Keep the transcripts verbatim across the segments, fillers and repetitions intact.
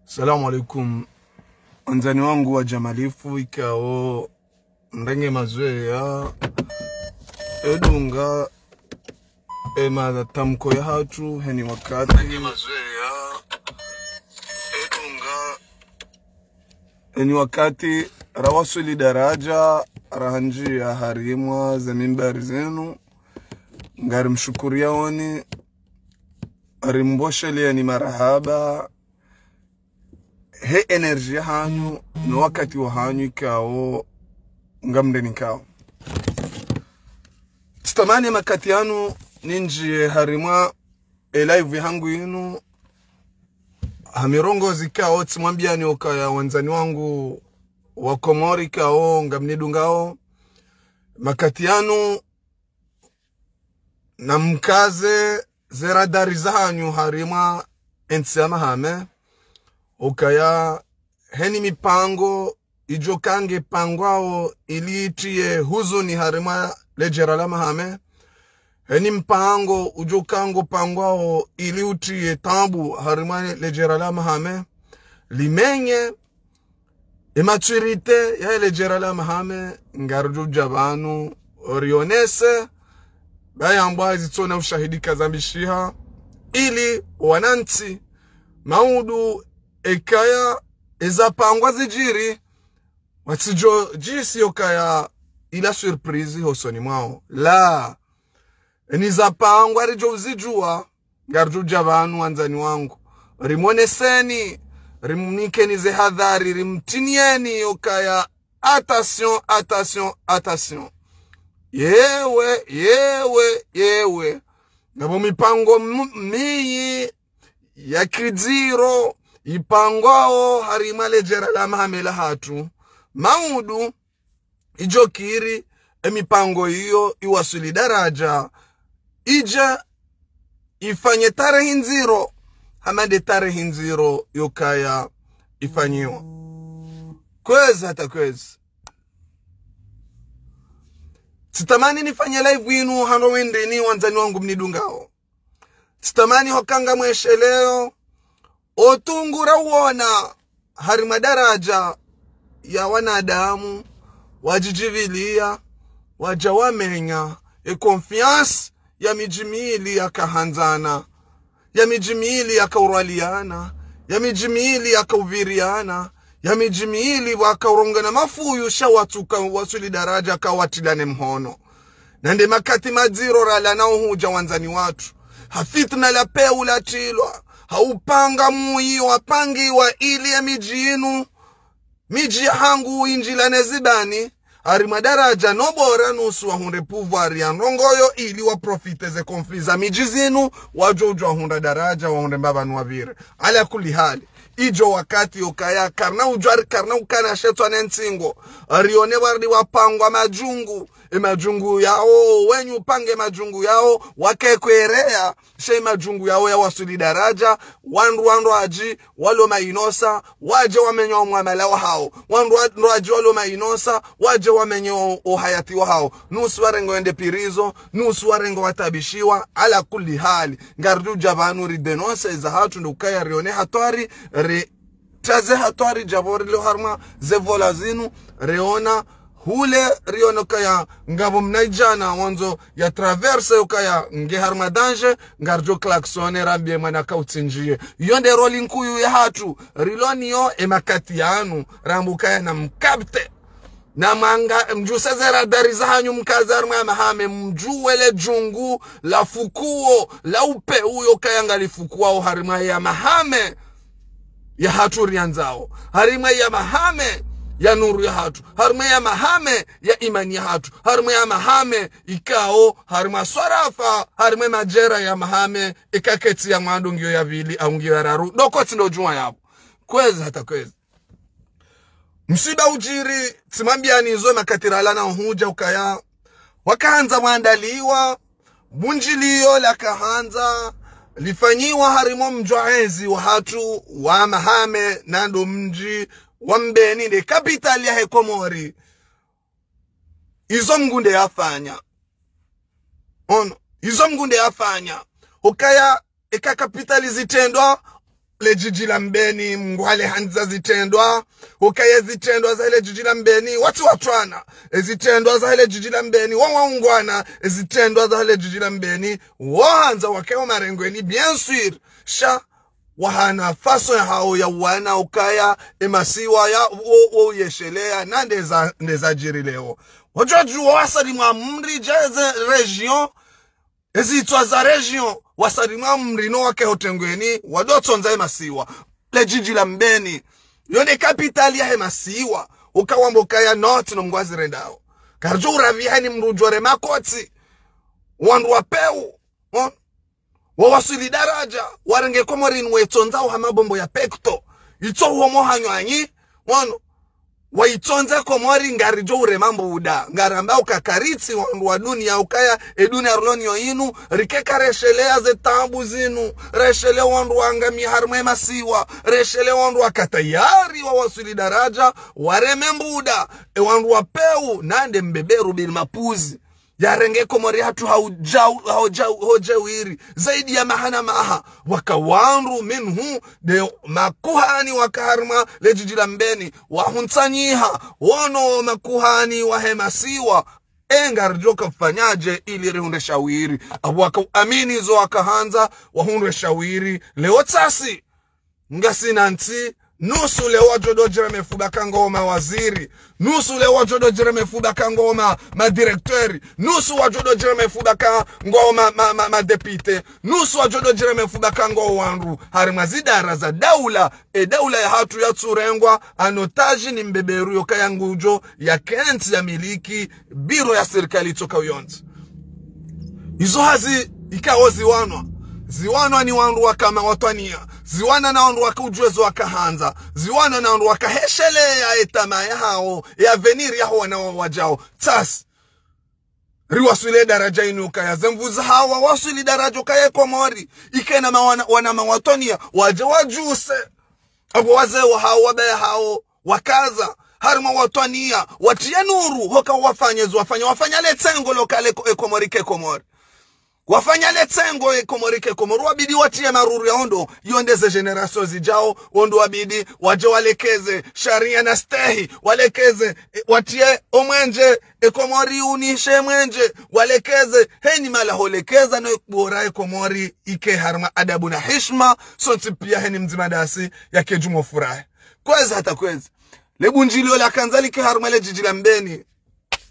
Salamu alaikum. Wandzani wangu wa djamalifu ikao mrenge mazoea edunga ematamko yahatru heni wakati. Mrenge mazoea edunga heni wakati rawaswili daraja rahandjia harimwa ze mimbari zinu. Ngarimshukuriyaoni, rimbosheleani marahaba he energie yahanyu no wakati wahanyu ikao ngamrenikao. Tsitamani makati yanu nindjie harimwa e live yahangu inu ha mirongozi ikao tsimwambiani ukaya wandzani wangu wa Komori ikao ngamnidungao. Makati yanu namkaze ze radari zahanyu harimwa entsi ya Mahame, ukaya heni mipango idjo kange pangwao ili itriye huzuni harimwa ledjera la Mahame. Heni mpango udjo kango pangwao ili utriye tabu harimwa ledjera la Mahame. Limenye ematurité ya ledjera la Mahame, ngaridjo dja pvanu rionese bayambwa zitsona ushahidi kazambishiha, ili wanantsi maudu ekaya ezapangwa zidjiri, watsidjo djisi yokaya ila surprise hosoni mwao. La, eni zapangwa ridjo uzidjua, ngaridjo dja pvanu wandzani wangu. Rimoneseni, rimnikeni ze hadhari, rimtinieni yokaya attention, attention, attention. Yewe, yewe, yewe. Ngapvo mipango m-, miyi ya kidziro ipangwao harimwa ledjera la Mahame lahatru. Maudu idjo kiri emipango iyo iwaswili daraja idja ifanye tarehi ndziro, hama nde tarehi ndziro yokaya ifanyiwa. Kwezi hata kwezi. Tsitamani nifanye live inu hano wendeni wandzani wangu mnidungao. Tsitamani hukaya ngamwesheleyo, otungu rawona harimwa daraja ya wanadamu, wadjidjipvilia, wadja wamenya e confiance ya midji mili yakahandzana, ya midji mili yakaurwaliana, ya midji mili yakauviriana, ya midji mili wakaurongana mafuyu sha watsuka waswili daraja kawatilane mhono. Na nde makati madziro ralawa na uhudja wandzani watru. Ha fitna la peu latrilwa, ha upanga muyi wapangiwa ili ya midji inu, midji yahangu indjilane zibani, harimwa daraja no bora nusu wahundre pouvoir ya ndrongoyo ili waprofite ze conflit za midji zinu, wadjo udjua hundra daraja wahundre mbapvanu wapvire. Ala kulli hali, idjo wakati yokaya, karina udjua, karina ukana shetwa ne ntsingo, rione wardi wapangwa madjungu, e madjungu yao, wenyi upange madjungu yao, wakekwereya, she madjungu yao yawaswili daraja, wandru wandru adji, walo mainosa, wadje wamenye o mwamala wahao. Wandru wa-, wandru adji walo mainosa, wadje wamenye o, o hayati wahao. Nusu warengwa wende pirizo, nusu warengwa watabishiwa, ala kulli hali. Ngaridjo udja pvanu ridénonce zahatru ndo ukaya rione hatwari, ri taze hatwari djapvo rilo harumwa ze vola zinu, reona hule riono kaya ngapvo mnaidjana wandzo ya traverse yokaya nge harumwa danger, ngaridjo klaxone rambie mwana kautsindjie. Iyo nde rôle nkuu yahatru, rilo niyo e makati yanu, rambe ukaya namkapte. Na manga, mdjuse ze radari zahanyu mkaze harumwa ya Mahame, mdjuwe le djungu la fukuo, la upeu yokaya ngalifukuao harumwa ya Mahame yahatru riandzao. Harumwa ya Mahame ya nuru yahatru. Harumwa ya Mahame ya imani yahatru. Harumwa ya Mahame ikao, harumwa swarafa, harumwa madjera ya Mahame, ikaketsi ya mwando ngiyo ya pvili, au ngiyo ya raru. Ndo kotsi ndo djumwa yapvo. Kwezi hata kwezi. Msiba udjiri, tsimwambiani izo makati ralawa na uhudja ukaya, wakahandza mwandaliwa, bundjiliyo lakahandza lifanyiwa harumwa mdji wa ezi wahatru wa Mahame, na ndo mdji wa Mbeni, nde capitale yahe Komori. Izo Mngu nde yafanya. Ono, izo Mngu nde yafanya. Ukaya eka capitale zitrendwa, le djidji la Mbeni, Mngu hale handza zitrendwa, ukaya zitrendwa za le djidji la Mbeni, watsi watwana, ezitrendwa za le djidji la Mbeni, wa waungwana, ezitrendwa za le djidji la Mbeni, wahandza wakeo marengweni, bien sûr, sha, wahana façon ya hawo ya wana ukaya, emasiwa ya, wo, wo uyeshelea, na ndeza, ndeza djiri leo. Wadjodjuwa wasalimu amri dje ze région, ezitswa za région, wasalimu amri no wake hotengweni, wadotsondza emasiwa. Le djidji la Mbeni, yo nde capitale ya hemasiwa, ukawamba ukaya not no Mngu azirendao. Karidjo uravi hani mrudjore makotsi, wandru wa peu, on, wawaswili daraja, warenge Komori inu wetsondza uha mabombo ya pecto. Itso uhomo hanywanyi, wano. Waitsondza Komori ngaridjo urema mbuda. Ngaramba ukakaritsi wandru wa dunia ukaya, edunia ruloniyo inu, rikeka reshelea ze taabu zinu, reshelea wandru wangamiya harumwa emasiwa, reshelea wandru waka tayari wawaswili daraja, wareme mbuda, ewandru wa peu, na nde mbeberu bil mapuzi. Yarenge Komori hatru haudjau, haudjau, hodjawiri. Zaidi ya maha na maha. Waka wandru minhu nde makuhani waka harumwa le djidji la Mbeni. Wahuntsanyiha. Wono makuhani wa hemasiwa. E ngaridjo kafanyaje ili rihundre shawiri. Apvo waka uamini zo waka handza wahundre shawiri. Leo tsasi. Ngasina ntsi, nusu leo wadjododjera mefuba ka ngowo mawaziri, nusu leo wadjododjera mefuba ka ngowo ma, madirecteur, nusu wadjododjera mefuba ka ngowo ma, ma, ma, madéputé, nusu wadjododjera mefuba ka ngowo wandru, harimwa zidara za daula, edaula yahatru yatsurengwa, en otage ni mbeberu yokaya ngudjo, yakentsi yamiliki, biro ya sirikali itsoka uyontsi. Izo hazi ikao ziwanwa. Ziwanwa ni wandru waka mawatwaniya. Ziwanwa na wandru waka udjuwa ezo waka handza. Ziwanwa na wandru waka heshelea etamaa yahawo, e avenir yaho wana wawo wadjao. Tsasi. Riwaswili daraja inu ukaya. Zemvuza hawa waswili daraja ukaya Komori. Ikena mawana, wana mawatwaniya. Wadje wadjuse. Apvo wazee wahawo, wabaya hawo. Wakaza, harimwa watwaniya, watriye nuru, hoka wafanye zo wafanya, wafanya letsengo loka le ko-, e Komori ke Komori. Wafanya letsengo e Komori ke Komori, wabidi watriye maruru ya ondo, yo nde ze génération zidjao, ondo wabidi, wadje walekeze, sharia na stehi, walekeze, e, watriye omwenje, e Komori unishe mwenje, walekeze, heni mala holekeza, no bora e Komori, ike harimwa adabu na hishma, sontsi piya heni mdzima dasi, yake djumwa furahi. Kwezi hata kwezi. Le bundjilio la kandza like harumwa le djidji la Mbeni.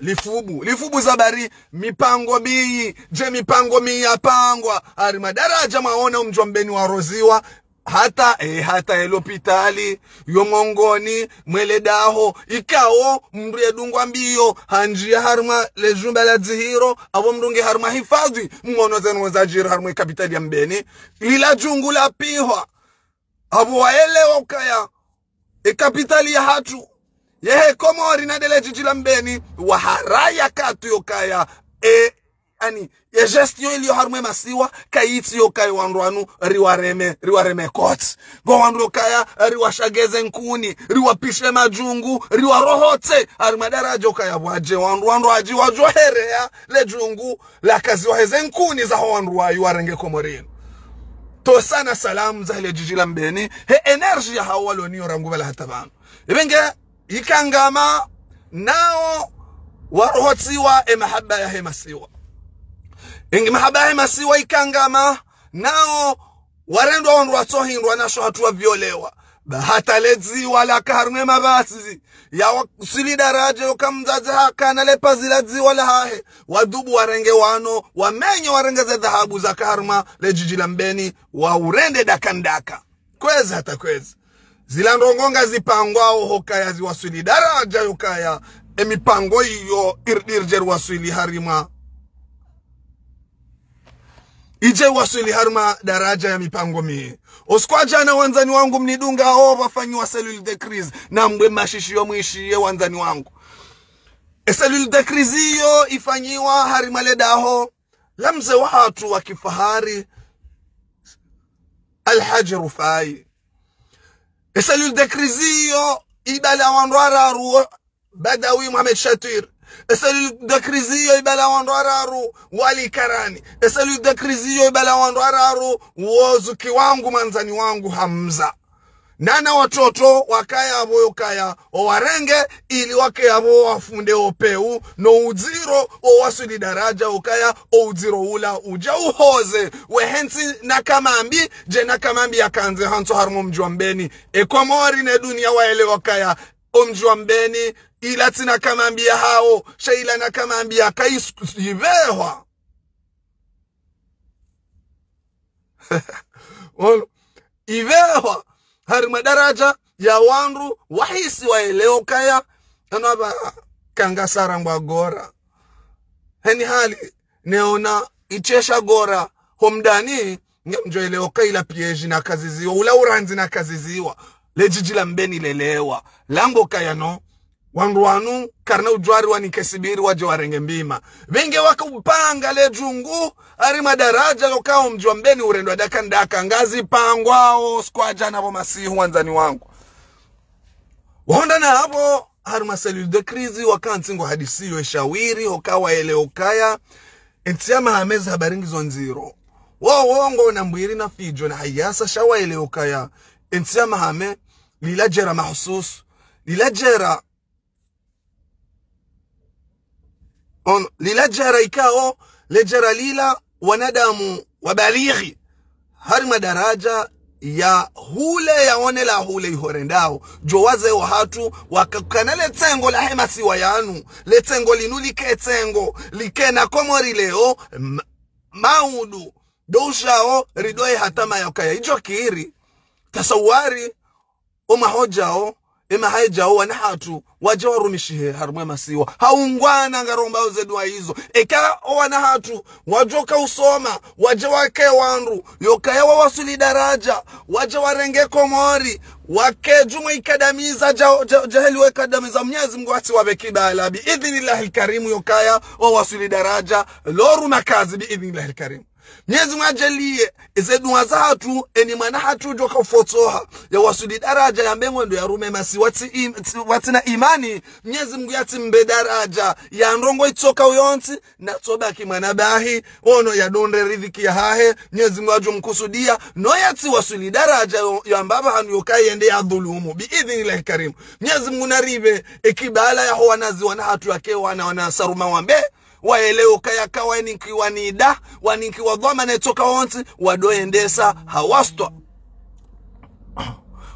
Lifubu. Lifubu za bari mipango miyi. Dje mipango miyi yapangwa. Harimwa daraja mwaona omdji wa Mbeni waroziwa. Hata, eh, hata e lopitali. Yo mongoni, mwele daho. Ikao, mndru yedungwa mbiyo. Handjiya harimwa le djumba la dzihiro. Apvo mndru nge harimwa hifadhwi. Mwono zenu zadjiri harimwa e kapitali ya Mbeni. Lila djungu lapihwa. Apvo waelewa ukaya, e kapitali yahatru, yehe Komori na ndele djidji la Mbeni, waharaya katu yokaya, e, ani, ye gestion iliyo harumwa e masiwa, kayitsi yokaya wandru wanu, riwareme, riwareme kotsi. Ngo wandru yokaya, riwashageze nkuni, riwapishe madjungu, riwarohotse, harimwa daraja yokaya pvwadje, wandru, wandru wadji, wadjohereya, le djungu, lakaziwa heze nkuni zaho wandru wayi warenge Komori inu. Tosana salamu za hele djidji la Mbeni, he énergie yahawo waloniyo rangu pvala hata pvanu. Ipvenge, ikangama, nao warohotsiwa e mahaba yahe masiwa. Ingi mahaba yahe masiwa ikangama, nao warendwa wandru watsohindrwa na sho hatru wavyolewa. Ba hata le dziwa laka harumwa e mabasi, yawaswili daraja yoka mdzadze hakana le pazi la dziwa lahahe. Wadhubu warenge wano, wamenye warenge ze dhahabu zaka harumwa le djidji la Mbeni, waurende daka ndaka. Kwezi hata kwezi. Zila ndrongo ngazipangwao hokaya ziwaswili daraja yokaya, e mipango iyo irdirje riwaswili harimwa. Idje waswili harumwa daraja ya mipango miyi. Osiku wa djana wandzani wangu mnidungao pvafanyiwa cellule de crise. Nambe mashishiyo mwishiye wandzani wangu. E cellule de crise iyo ifanyiwa harimwa le daho la mze wahatru wa kifahari Alhadji Rufai. E cellule de crise iyo ibala wandru wararu Badawi Mohamed Chatur, E cellule de crise iyo ibala wandru wararu wali Karani. E cellule de crise iyo ibala wandru wararu wozuki wangu, mwandzani wangu Hamza. Nana watoto wakaya apvo yokaya owarenge ili wake apvo wafunde opeu no udziro owaswili daraja yokaya oudziro ula udja uhoze. Wehentsi na kamambi, dje na kamambi yakandze hantso harumwa omdji wa Mbeni. E Komori ne dunia waelewa kaya omdji wa Mbeni ila tsi na kamambi yahawo, sha ila na kamambi yaka is-, ivehwa. Wolo, ivehwa harumwa daraja ya wandru wahisi waelewa kaya, ano apva kanga sarangwa gora. Heni hali, neona ichesha gora homdani, ngamdjo elewa kaya ila piège nakaziziwa, ula urandzi nakaziziwa, le djidji la Mbeni lelewa. Lango kaya no, wandru wanu, karina udjwari wanike sibiri wadje warenge mbima. Pvenge waka upanga le djungu, harumwa daraja yokao mdji wa Mbeni urendwa daka ndaka, ngazipangwao, skwadja na pvo masihu wandzani wangu. Wahondana apvo, harumwa cellule de crise, wakantsi ngo hadisiyo eshawiri, hoka waelewa kaya, entsi ya Mahame ze habari ngizo ndziro. Wo, wo ngo na mbwiri na fidjo na hayasa sha waelewa kaya, entsi ya Mahame, lila djera mahususu, lila djera, ono, lila djera ikao, le djera lila wanadamu wabalighi harumwa daraja ya hule yaonela hule ihorendao. Djo wazee wahatru wakakana le tsengo lahe masiwa yanu, le tsengo linu like tsengo, likena Komori leo, m-, maudu, ndo ushao, ridoe hatama yokaya idjo kiri. Tasawari, omahodjao, emahaidjao, wana hatru, wadje warumishihe harumwa masiwa. Ha ungwana ngarombao ze dua izo. Eka owana hatru, wadjoka usoma, wadje wake wandru, yokaya wawaswili daraja, wadje warenge Komori, wake djumwa ikadamiza, dja-, dja-, djaheli wekadamiza, Mnyezi Mngu atsi wapve kibala, bi idhnillahil karimu yokaya, wawaswili daraja, loruma kazi, bi idhnillahil karimu. Mnyezi Mngu ajaliye, eze dua zahatru, eni mwana hatru djoka ufotsoha, yawaswili daraja yambe ngwendo yarume masiwa tsi im-, tsi-, watsina imani, Mnyezi Mngu yatsi mbe daraja, ya ndrongo itsoka uyontsi, na tsobaki mwana bahi, ono yadonde ridhiki yahahe, Mnyezi Mngu adjo mkusudia, no yatsi waswili daraja yo, yamba pvahanu yokaya yende yadhulumu, bi idhnillahil karimu. Mnyezi Mngu naripve, ekibala yaho wanazi wana hatru yake wana wana saruma wambe, waelewa kaya ka waninkiwa nida, waninkiwa dhwamana itsoka wontsi, wadoendesa ha wastwa.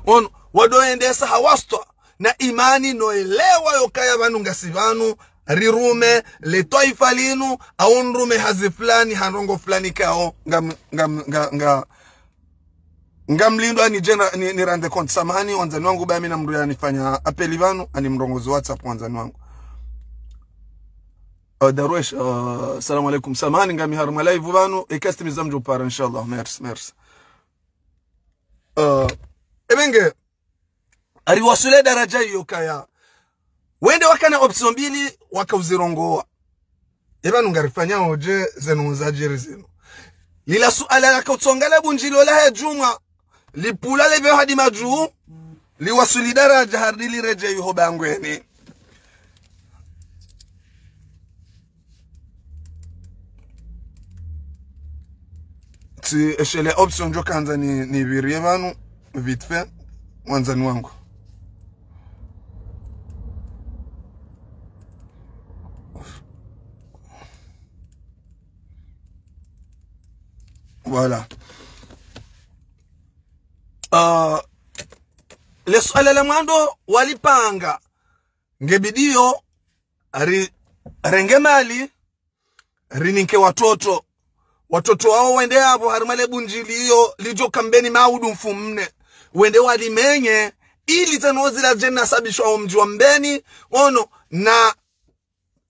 Ono, wadoendesa ha wastwa. Na imani no elewa yokaya pvanu ngasi pvanu, rirume, le twaifa linu, au nrume hazi fulani, ha ndrongo fulani kao, ngam-, ngam-, nga, nga, ngamlindwa ni djena, ni, ni rende compte. Samahani, wandzani wangu, ba mi na mndru yanifanya apeli pvanu, ani mrongozi WhatsApp, wandzani wangu. Uh, Darwesh, uh, salam alaikum. Samahani, ngami harumwa live pvanu, eka sitimiza mdjo para, inshallah. Merci, merci. Uh, ebenge, ari waswili daraja iyo kaya. Wende wakana option mbili, waka uzirongoa. Eba nungarifanya oje zenu zadjiri zinu. Lila suala laka utsongala bundjilio lahe djumwa. Lipvula lipve hadi madju. Liwaswili daraja harudi liredjei iho bangweni. Tsi eshele option djo kandza ni, nipvirie pvanu, vite fait, wandzani wangu. Voilà. Ah, le suala la mwando walipanga. Ngebidiyo, ari, arenge mali, rininke watoto. Watoto wao wende apvo harumwa le bundjilio lidjo ka Mbeni maudu mfumne. Wende walimenye, ili zeno zila djena sabishwa omdji wa Mbeni, ono, na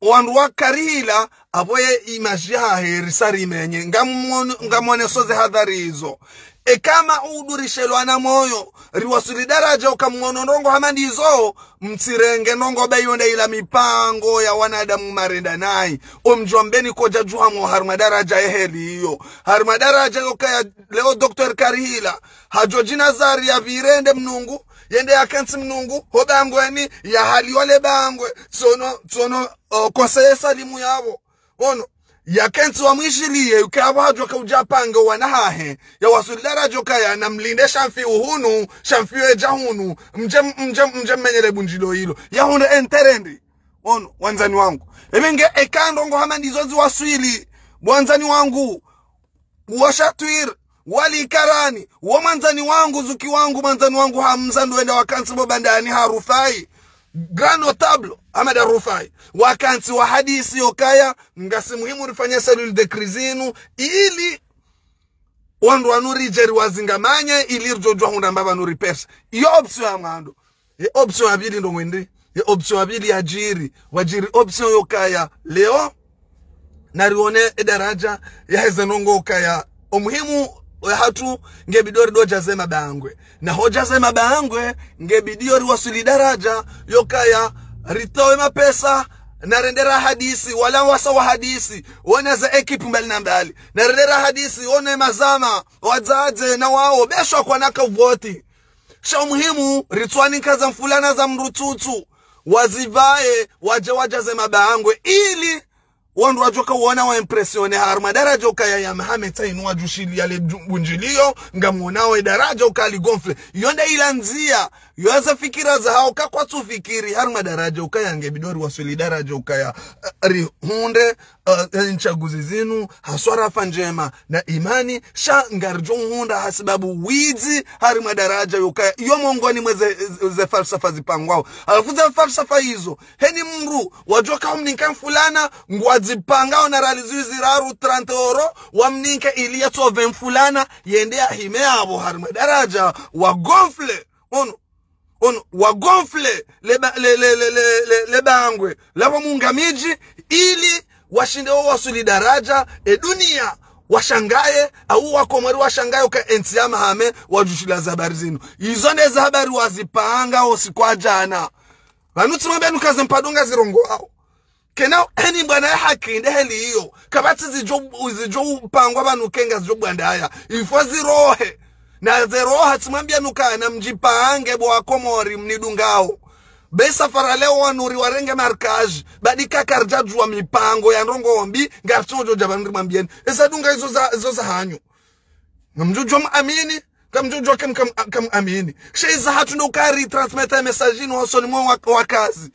wandru wakarihila, apvo ye image yahahe risarimenye. Ngamwon-, ngamwoneso ze hadhari izo. Eka maudu rishelwa na moyo, riwaswili daraja uka mwono ndrongo hama ndizo, mtsirenge ndrongo ba iyo nda ila mipango ya wanadamu marenda nayi. Omdjwambeni kodja djuha mwo harumwa daraja yeheli iyo. Harumwa daraja yokaya leo Docteur Karihila, hadjo djina zari ya pvirende mnungu, yende yakentsi mnungu, ho bangweni, yahali wale bangwe, tsono, tsono, o, konseye salimu yapvo. Ono, yakentsi wamwishiliye, uke apvo hadjo kaudja pange wana hahe, yawaswili daraja yokaya, namlinde shamfi uhunu, shamfi yedja hunu, mdje, mdje, mdje mmenyele bundjilo ilo. Yahundre enterendi. Ono, wandzani wangu. Ebe nge eka ndrongo hama ndizo ziwaswili. Wandzani wangu. Washatwir, wali karani, wo mwandzani wangu, zuki wangu, mwandzani wangu Hamza ndo wenda wakantsi bo bandani ha Rufai. Grand notable, Hamada Rufai. Wakantsi wahadisi yokaya, ngasi muhimu rifanye cellule de crise inu, ili wandru wanu ridje riwazingamanye, ili ridjo djuwa hundra mbapvi wanu ripesa. Iyo option ya mwando. Ye option ya pvili ndo ngwendri. Ye option ya pvili yadjiri. Wadjiri option yokaya leo. Narione edaraja yaheze ndrongo ukaya. Omuhimu yahatru nge bidi ridodja ze mabangwe. Na hodja ze mabangwe nge bidi riwaswili daraja yokaya. Ritowe mapesa. Narende rahadisi. Wala wasa wahadisi. Wone ze ekipu mbali na mbali. Narende rahadisi. Wone mazama. Wadzadze na wao. Besho kwanaka voti. Sha umuhimu, ritswani nkaza mfulana za mrutsutsu. Wazipvaye, wadje wadjaze mabangwe. Ili, wandru wadjoka wona wa impressione harumwa daraja ukaya ya Mohamed Sainu wadjushiliya le bundjiliyo, ngamwonao edaraja uka ligonfle. Iyo nda ila ndziya, yo za fikira zahao ka kwatsu fikiri harumwa daraja ukaya nge bidi riwaswili daraja ukaya, eh, rihundre eh, ntsaguzi zinu, ha swarafa ndjema na imani, sha ngaridjo uhundra hasibabu widzi harumwa daraja yokaya, iyo mongoni mwe ze, ze falsafa zipangwao. Halafu ze falsafa izo, heni mdru, wadjoka humninka mfulana, ngwadzipangao na rali ziwi ziraru trente euros, wamninke ili yatsopve mfulana, yende yahime apvo harumwa daraja, wagonfle, ono, ono, wagonfle le ba-, le, le, le, le, le, le bangwe, lapvo mungamidji, ili washinde wawaswili daraja, eduniya, washangaye, au wakomori washangaye, uka entsi ya Mahame, wadjushila ze habari zinu. Izo nde ze habari wazipanga, usiku wa djana. Pvanu tsimwambe nuka ze mpandro ngazirongoao. Kena heni mbwana ya haki nde heli iyo. Kapvatsi zidjo, zidjo upangwa pvanu ke ngazidjo bwandaya. Ifo zirohe. Na zeroha tsimwambia nuka namdjipange bo wakomori mnidungao. Be safara leo wanu riwarenge markaji. Badi kakaridjadjuwa mipango ya ndrongo mbi. Ngaritso djo dja pvanu rimwambieni. Esa dunga izo za, izo za hanyu. Ngamdjudjuwa mwamini, ngamdjudjuwa kam, kam, kam amini. Sha iza hatru ndo uka ritransmeta message inu hosoni mwa wa, wakazi.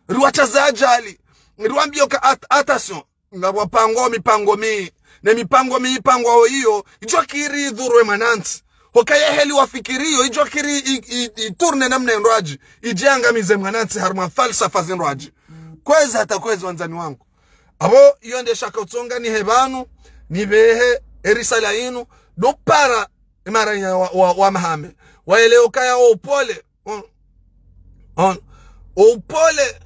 Riwatsaze ajali. Riwambie uka at-, attention. Ngapvo pangwao mipango mi. Ne mipango mi ipangwao iyo, idjo kiri idhuru ye mwanantsi. Hoka ye heli wafikiriyo, idjo kiri i, i, i tourne namna endrwadji. Idje yangamize mwanantsi harumwa falsafa zindrwadji. Kwezi hata kwezi wandzani wangu. Apvo iyo nde shaka utsonga nihe pvanu, nipvehe erisala inu, ndo para emaranya wa, wa, wa Mahame. Waelewe ukaya wo upole, on, on, wo upole,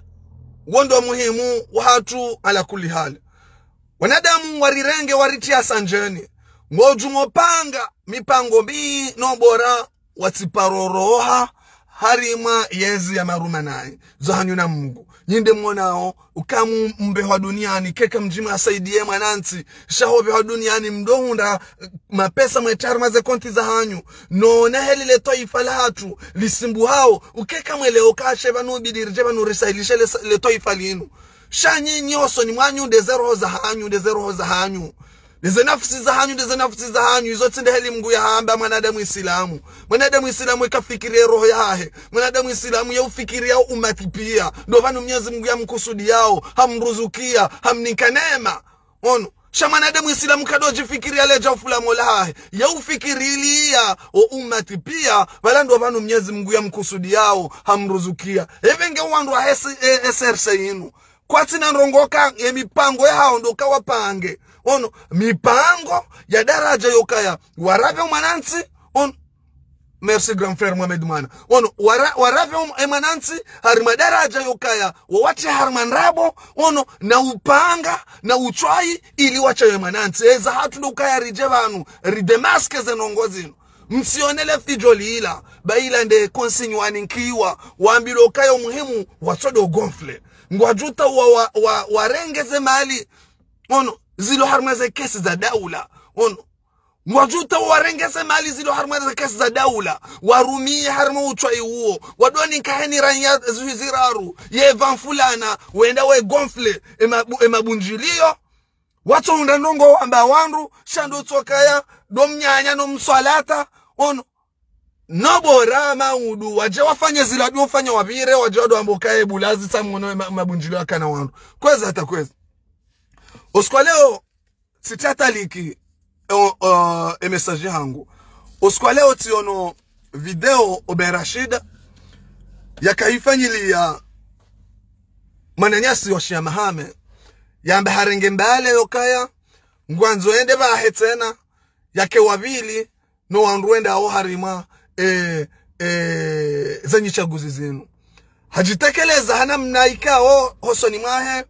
wo ndo muhimu wahatru ala kulli hali. Wanadamu warirenge waritriya sandjeni, ngodjo ngopanga mipango mi no bora watsiparoroha harimwa yezi ya maruma nayi. Zo hanyu na Mungu. Nyi nde mwonao, uka mu-, mupvehwa duniani, keka mdji mwasaidiye mwanantsi, sha hopvehwa duniani mdo hundra, eh, mapesa mwetsi harumwa ze konti za hanyu. No na heli le twaifa la hatru, lisimbuhao, ukeka mwelewe uka she pvanu bidi ridje pvanu risahilishe le, le twaifa linu. Sha nyinyi hosoni mwanyu nde ze roho za hanyu, nde ze roho za hanyu. Nde ze nafusi za hanyu, nde ze nafusi za hanyu, izo tsi nde heli Mungu yahamba mwanadamu Isilamu. Mwanadamu Isilamu ikafikiri ye roho yahahe. Mwanadamu Isilamu yaufikiri ya umati pia. Ndo pvanu Mnyezi Mungu yamkusudiyao, hamruzukia, hamnika neema. Ono. Sha mwanadamu Isilamu kadodjifikiri ya ledja ufula mola hahe. Yaufikiriliya o umati pia, pvala ndo pvanu Mnyezi Mungu yamkusudiyao, hamruzukia. Epvenge wandru wa hesi, e, S R C inu. Kwatsina ndrongo ka ye mipango yahao ndo uka wapange. Ono, mipango ya daraja yokaya. Warapve mwanantsi, ono. Merci grand frère Mohamed Mwana. Ono, wara-, warapve um-, e mwanantsi, harimwa daraja yokaya. Wawatsi harimwa ndrabo, ono, na upanga, na utswayi, ili watsaye mwanantsi. Eza hatru ndo ukaya ridje pvanu, ridemaske ze ndrongo zinu. Mtsione le fidjo lila, ba ila nde consigne waninkiwa, wambilwa ukaya muhimu, watsodo gonfle. Ngwadjuta wa, wa, wa, warenge ze mali. Ono, zilo harumwa ze kesi za daula. Ono. Ngwadjuta warenge ze mali zilo harumwa ze kesi za daula. Warumie harumwa utswa iwuo. Wadoni nkaheni ranya zihwi ziraru. Ye pvamfulana, wenda we gonfle, ema, emabundjilio. Watsohundra ndrongo wamba wandru, sha ndo tsokaya, ndo mnyanya no mswalata, ono. No bora maudu, wadje wafanye zila ndo fanya wapvire, wadje wado wambe ukaya bulazi tsa mwono ema, emabundjilio yakana wandru. Kwezi hata kwezi. Usiku wa leo, tsitsataliki, o, o, e message hangu. Usiku wa leo tsiono video Oben Rashid, yakaifanyiliya mwananyasi wa Shia Mahame, yamba harenge mbale yokaya, ngwandzo ende pvahe tsena, yake wapvili, no wandru wenda wo harumwa, e, e, zenyi tsaguzi zinu. Hadjitekeleza ha namna ikao hosoni mwahe,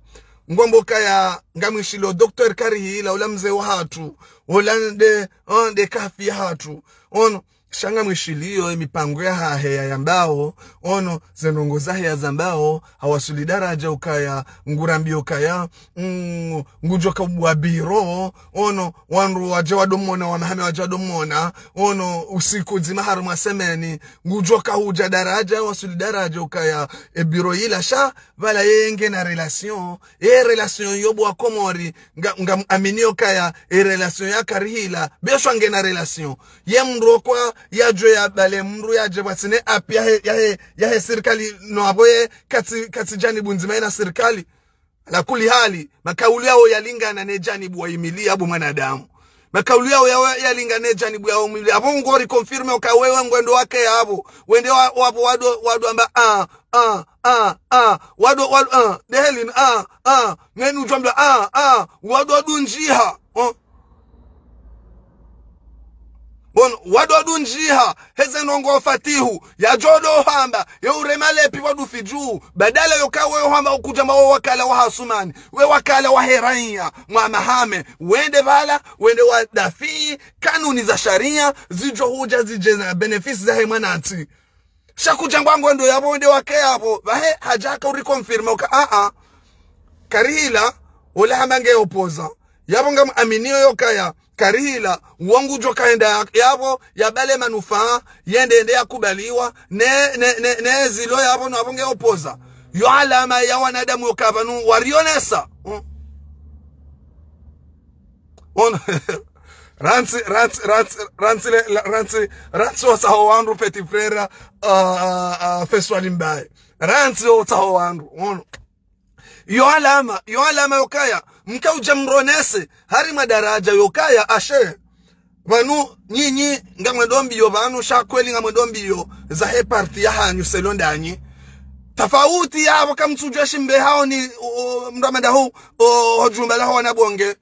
ngwambo ukaya ngamwishilio Docteur Karihila, ula mze wahatru, ula nde, o, nde kafi yahatru. Ono, sha ngamwishilio emipango yahahe yayambao, ono, ze ndrongo zahe yazambao, hawasuli daraja ukaya, ngurambio ukaya, mm, ngudjoka ubwa biro, ono, wandru wadje wado mwona, wa Mahame wadje wado mwona, ono, usiku dzima harumwa semaine, ngudjoka hudja daraja, wasuli daraja ukaya, e biro yila sha, pvala yeye ngena relation, e relation yo bo wa Komori, nga, ngamwaminio ukaya, e relation ya Karihila, beshwa ngena relation. Ye mndru okwa, yadjwe yabale mndru yadje pvwatsina appui yahe, yahe, yahe sirikali, no apvo ye, katsi, katsi janibu ndzima yena sirikali. Ala kuli hali, makauli yawo yalingana ne janibu wayimiliya bo mwanadamu. Makauli yawo ya, yalingana ne janibu yawayimiliya. Apvo ngori confirme uka wewe ngwendo wake apvo. Wende wa, wapvo wado, wado amba, ah, ah, ah, ah. Wado, wado, ah. Dehelin, ah, ah. Ngeni udjwambila, ah, ah. Wado wadunjiha. Oh. Bon, wado wadunjiha, heze ndrongo Fatihu, yadjodo hamba, ye urema lepvi wadufi dju, badala yoka we hamba ukudja mba wo wakala wa Hasumani, we wakala wahe raiya, mwa Mahame, wende pvala, wende wadafi, kanuni za sharia, zidjo hudja zidje na bénéfice zahe mwanantsi. Sha kudja ngwa ngondo yapvo wende wake yapvo, pvahe hadja haka uri confirme uka, ah, ah. Karihila, ola hamba nge opposant. Yapvo ngamwaminio yokaya, Karihila, wo ngudjo kaenda yapvo, yabale manufaa, yende ende yakubaliwa, ne, ne, ne, ne zilo yapvo no apvo nge opposant. Yo alama ya wanadamu yoka pvanu warionesa. Hmm. Ono, rantsi, rantsi, rantsi, rantsi, le, la, rantsi, rantsi otsaho wandru petit frère, ah, ah, ah, Feswali Mbaye. Rantsi otsaho wandru, ono. Yo alama, yo alama yokaya, mka udja mronese, harumwa daraja yokaya, ashe. Pvanu, nyinyi, ngamwendo mbiyo, pvanu, sha kweli ngamwendo mbiyo, zahe parti yahanyu, selon ndanyi. Tafauti yapvo kamtsudjwa shimbe haoni, o, o, mndru amanda hu, o, ho jumba laho wanabonge.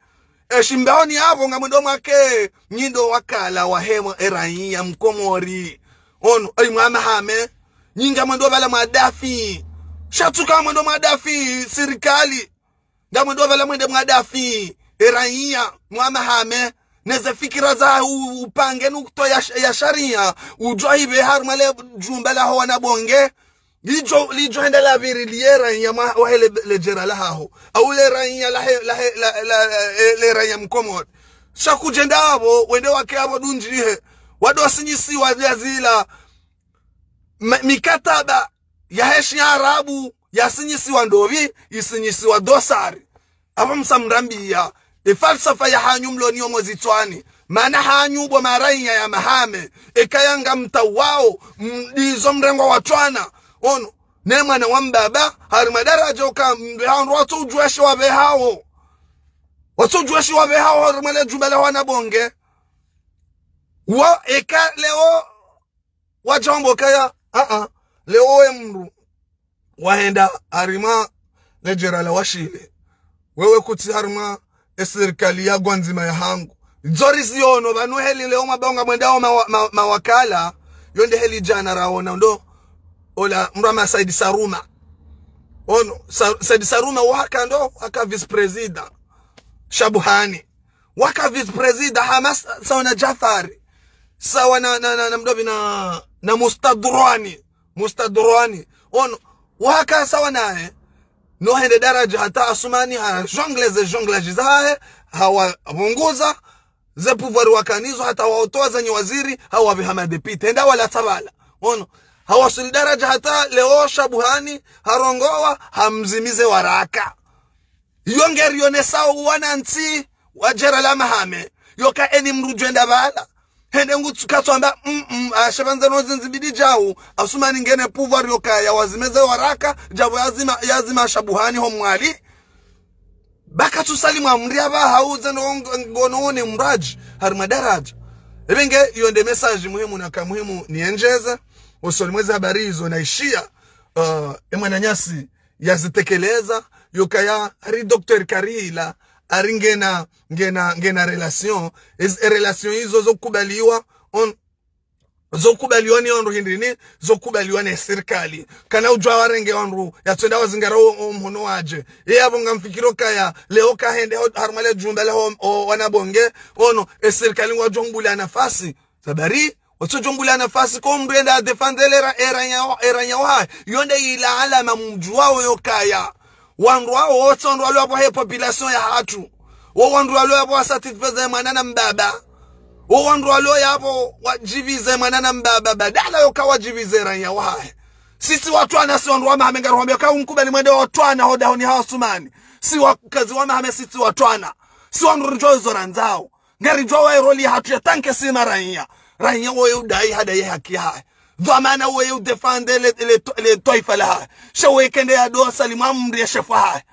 E shimbe haoni yapvo ngamwendo mwake, nyi ndo wakala wahe mwa eraiya mkomori. Ono, ayi mwa Mahame, nyi ngamwendo pvala mwadafi. Sha tsuka mwendo mwadafi, sirikali. Ngamwendo pvala mwende mwadafi, eraiya, mwa Mahame, neze fikira za u, upange nukta ya, sh- ya sharia, udjwa hipve harumwa le jumba laho wanabonge, lidjo, lidjo henda lapviri liye raiya mwa, wahe le, le jera lahaho, au le raiya lahe, lahe, la, la, eh, le raiya mkomori. Sha kudjenda apvo, wende wake apvo dunjihe, wado sinyisiwa zila, ma- mikataba yahe shiarabu yasinyisiwa ndopvi, isinyisiwa dosari. Apvo msa mrambiya, e falsafa yahanyu mloniyo mozitswani, mana hanyu bo maraiya ya Mahame, ekaya ngamtawao, m- ndizo mrengwa watswana. Ono, ne mwana wa mbaba, harumwa daraja uka mbe hao ndo watso udjweshi wapve hawo. Watso udjweshi wapve hawo harumwa le jumba laho wanabonge. Wo eka leo wadjombo kaya, ah, ah, leo we mndru wahenda harumwa le jera la Washile. Wewe kutsi harumwa e sirikali ya gwandzima yahangu. Dzori ziono, pvanu heli leo mabonga mwendao ma, ma, mawakala, yo nde heli djana raona, ndo, ola, mndru ama Said Saruma. Ono, Sa, Said Saruma waka ndo, waka vice-président. Shabuhani. Waka vice-président Hamas Sauna Jafari. Sawa na, na, na, na mdru pvi na, na Mustadrwani. Mustadrwani. Ono, waka sawa naye. No hende daraja hata Asumani ha jongle ze jonglage zahe, hawapvunguza, ze pouvoir wakanazo hata waotowa zenyi waziri, hawapviha madepite. Hende walatsa pvala. Ono, hawaswili daraja hata leo Shabuhani, harongowa, hamzimize waraka. Iyo ngeri yonesao wanantsi wa jera la Mahame. Yoka eni mdru djwenda pvala. Hende ngutsu katswamba, mm, mm, ashe pvandza no zindzi mbili djau, Asumani ngena pouvoir yoka ya wazime ze waraka, djapvo yazima, yazima Shabuhani ho Mwali. Baka tsu salimu amri apvaha uze no ng-, ngono one mradji, harimwa daraja. Ebe nge, iyo nde message muhimu naka muhimu niyendjeze, osoni mwezi habari izo naishiya, uh, emwananyasi yazitekeleza, yokaya hari docteur Karihila, hari ngena, ngena, ngena relation, ez, e relation izo zokubaliwa, on, zokubaliwa ni wandru hindrini, zokubaliwa ne sirikali. Kana udjwa warenge wandru, yatswenda wazingara o, o mhono wadje. Ye apvo ngamfikiro kaya, leo kahende ho, harumwa le jumba la ho, o, wanabonge, ono, e sirikali ngwadjo mbula nafasi. Zabari, watsodjo mbula nafasi ko mdru yende adefande le ra-, eranya wa-, eranya wahe. Iyo nde ila alama mdjuwao yokaya. Wandru wao wotsi wandru walo yapvo he population yahatru. Wo wandru walo yapvo wasatisfaze mwana na mbaba. Wo wandru walo yapvo wadjivize mwana na mbaba. Badala yoka wadjivize eranya wahe. Sisi watwana si wandru wa Mahame ngaruhambia ka umkubali mwende watwana ho dahoni ha Asumani. Si wakazi wa Mahame sisi watwana. Si wandru ridjo zo randzao. Ngaridjuwa waye roli yahatru ya tanke si maraiya. Raiya woye udai hadai ye haki yahahe. Dhwamana woye udefande le, le, le twaifa lahahe. Sha woye kende yado salimu amri ya shefu wahahe.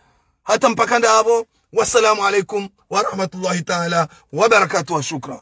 Hata mpaka ndapvo. Wassalamu alaikum wa rahmatullahi ta'ala wa barakatuh. Shukran.